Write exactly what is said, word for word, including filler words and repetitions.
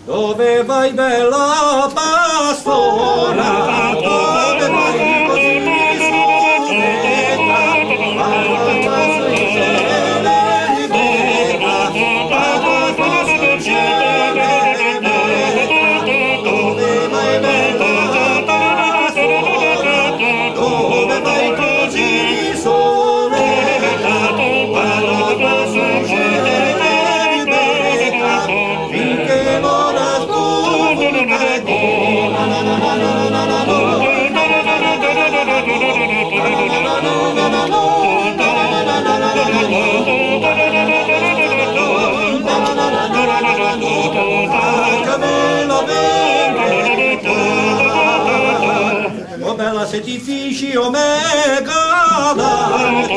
Dove vai, bella pastora? Dove vai così soletta? Parla sincera, parla sincera. Dove vai, bella pastora? Dove vai così soletta? Parla sincera, finché non ascolta. Oh bella, se ti fici o me galante,